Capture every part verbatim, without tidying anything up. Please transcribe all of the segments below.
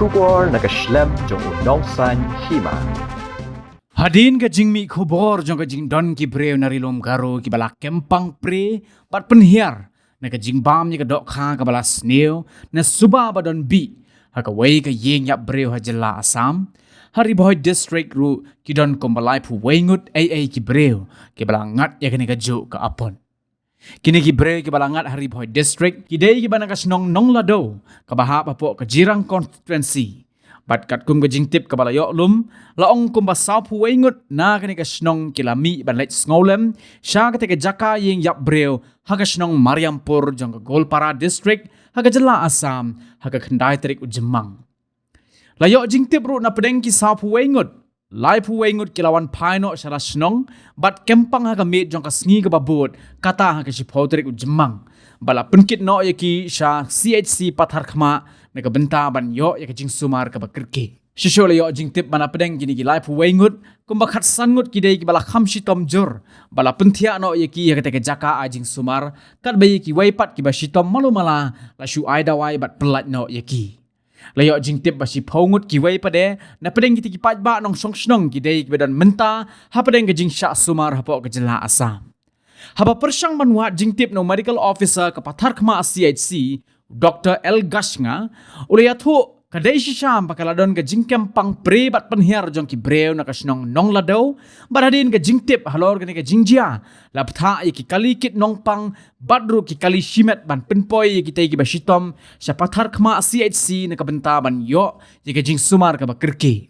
Khubor na ka shlem jong u Nongsaiñ Hima. Hadien ka jingmih khubor jong ka jingdon ki briew na Ri Lum Garo kiba la kempang pre bad pynhiar na ka jingbam ïa ka dohkha kaba la sniew na suba ba don bih ha kawei ka ïing ïap briew ha jylla Assam, ha Ri Bhoi District ruh ki don kumba laiphew wei ngut ei ei ki briew kiba la ngat ïa kane kajuh ka apot. Kine ki briew kiba la ngat ha Ri Bhoi District ki dei kiba na ka shnong Nonglado kaba hap hapoh ka Jirang Constituency. Bad katkum ka jingtip kaba la ïoh lum, la ong kumba sawphew wei ngut na kane ka shnong ki la mih ban leit sngewlem sha katei ka jaka ïing ïap briew ha ka shnong Mariampur jong ka Goalpara District ha ka jylla Assam ha ka khyndai tarik u Jymmang. La ïoh jingtip ruh na pdeng ki sawphew wei ngut, laiphew wei ngut ki la wan phai noh sha la shnong bad kempang ha ka miet jong ka sngi kaba bud, kata ha ka shiphew tarik u Jymmang. Bad la pynkit noh ïa ki sha C H C Patharkhmah na ka bynta ban ïoh ïa ka jingsumar kaba kyrkieh. Shisha la ïoh jingtip ba na pdeng kine ki laiphew wei ngut, kumba khatsan ngut ki dei kiba la kham shitom jur, bad la pynthiah noh ïa ki ha katei ka jaka ai jingsumar, katba ïa kiwei pat kiba shitom malu mala la shu ai dawai bad pyllait noh ïa ki. La ïoh jingtip ba shiphew ngut kiwei pat de na pdeng kitei ki paidbah nongshong shnong ki dei kiba don mynta ha pdeng ka jingshah sumar hapoh ka jylla Assam. Haba pyrshang ban wad jingtip na u medical officer ka Patharkhmah C H C, Doctor L Gashnga, u la ïathuh ka dei shisha ba ka la don ka jingkempang pre bad pynhiar jong ki briew na ka shnong Nonglado, bad hadien ka jingtip halor kane ka jingjia, la bthah ïa ki kali kit nongpang bad ruh ki kali shimet ban pynpoi ïa kitei kiba shitom sha Patharkhmah C H C na ka bynta ban ïoh ïa ka jingsumar kaba kyrkieh.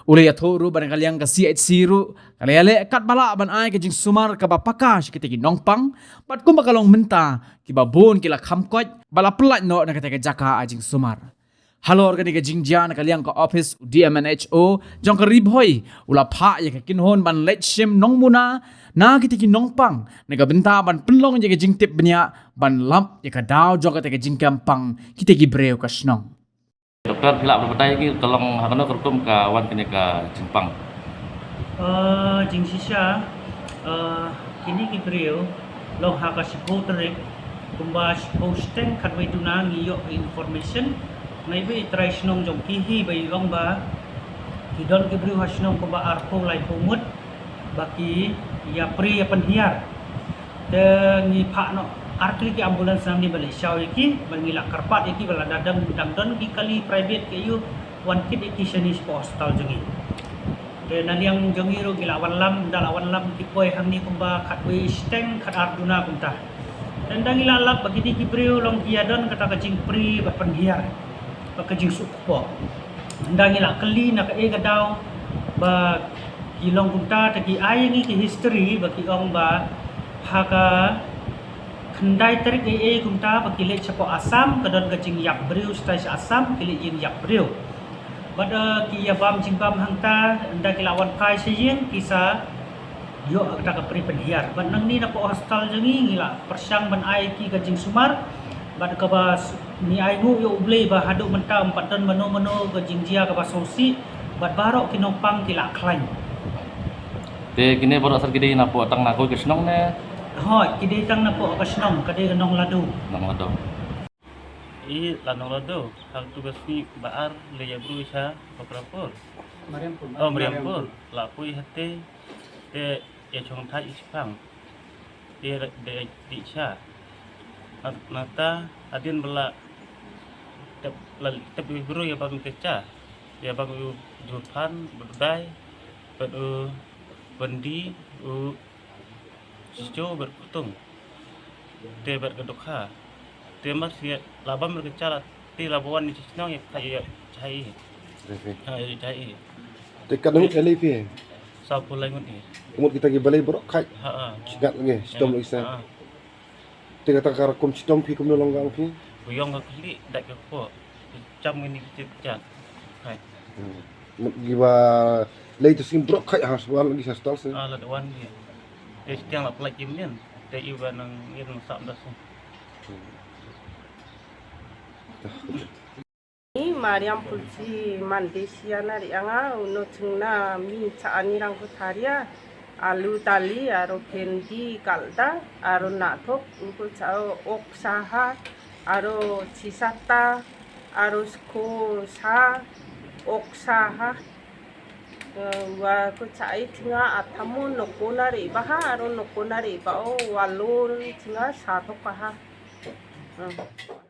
U la ïathuh ruh ba na ka liang ka C H C ruh ka la ïaleh katba lah ban ai ka jingsumar kaba paka sha kitei ki nongpang, bad kumba ka long mynta kiba bun ki la kham koit bad la pyllait noh na katei ka jaka ai jingsumar. Halor kane ka jingjia na ka liang ka ophis u D M N H O jong ka Ri Bhoi u la phah ïa ka kynhun ban leit shim nongmuna na kitei ki nongpang na ka bynta ban pynlong ïa ka jingtip bniah ban lap ïa ka daw jong katei ka jingkempang kitei ki briew ka shnong. Doktor, phi lah ban batai ki ka long ha kano ka rukom ka wan kane ka jingpang? Ah, jingshisha, ah, kine ki briew long ha ka shiphew tarik, kumba shiphew shiteng khatwei duna ngi ïoh information na iwei i trai shnong jong ki hi ba i ong ba ki don ki briew ha shnong kumba arphew laiphew ngut ba ki ïa pre ïa pynhiar. Te ngi phah noh ar tylli ki ambulance nangne ba leit shaw ïa ki, ba ngi la kyrpad ïa ki ba lada dang dang don ki kali private ki ïoh wan kit ïa ki shane shapoh hospital jong ngi. Te na liang jong ngi ruh ngi la wanlam, ynda la wanlam ki poi hangne kumba khatwei shiteng khatar duna kumta. Te ynda ngi la lap ba kine ki briew long ki ïa don kata ka jingpre bad pynhiar bad ka jingsuk kpoh. Ynda ngi la kylli na kaei ka daw ba ki long kumta, te ki ai ïa ngi ki history ba ki ong ba ha ka khyndai tarik ei ei kumta ba ki leit shapoh Assam, ka don ka jingïap briew shatai sha Assam, ki leit ïing ïap briew. Bad, eh, ki ïa bam jingbam hangta, ynda ki la wan phai sha ïing ki sa ïoh kata ka pre pynhiar. Bad nangne napoh hospital jong ngi ngi la pyrshang ban ai ki ka jingsumar bad kaba s-, ngi ai nguh ïa U Blei ba haduh mynta ym pat don mano mano ka jingjia kaba sngewsih bad baroh ki nongpang ki la khlaiñ. Te kine baroh sar ki dei napoh tang na kawei ka shnong ne? Hooid, ki dei tang napoh ka shnong, ka dei ka Nonglado. Nonglado. I la Nonglado, ha katu ka sngi ba ar lei ïa bru sha Bakrapur. Mariampur. Oh, Mariampur. La poi hate, te ïa chong thait i shipang. Te ra-, de di sha. Na-, nata hadien ba la tep, la tep i bru ïa bang te cha. Ïa bang u Jurphan, bad u Dai, bad u Bandi, u Jijo bad Khutung. Te bad ka Dukha. Te mar shu la bam ka cha la te la ba wan ni shnong ïa ka ïa chai. Ha ïa chai. Te katno ngut ïaleh phi? Sawphew lai ngut ïa. Ngut kita ki balei baroh khat. Ha ha. Shngat lagi, shitom lagi sa. Ha. Te kata ka rukom shitom phi kumno long ka phi? Baiong ka khlieh, dait ka kpoh. Jam ngi ni ki chat. Hai. Hmm. Mut kiba lei tu sing brok khai ha shuwa lagi sa stall sing. Ah, la da wan ni. Te shtiang la plak kim nen. Te i ba nang ïa nang sap da sing. Hmm. Dah. Ni Mariampur chi Mandeshia na ri anga uno chungna mi cha ani rang kutharia. Alu tali, aro phendi kalda, aro nathok, uko cha ok saha, aro chisata, Aro sko sa, ok sa ha. Eh, wa ko cha ai thinga athamu noko na re ba ha, aro noko na re ba o wa lo thinga sa to ka ha. Hmm.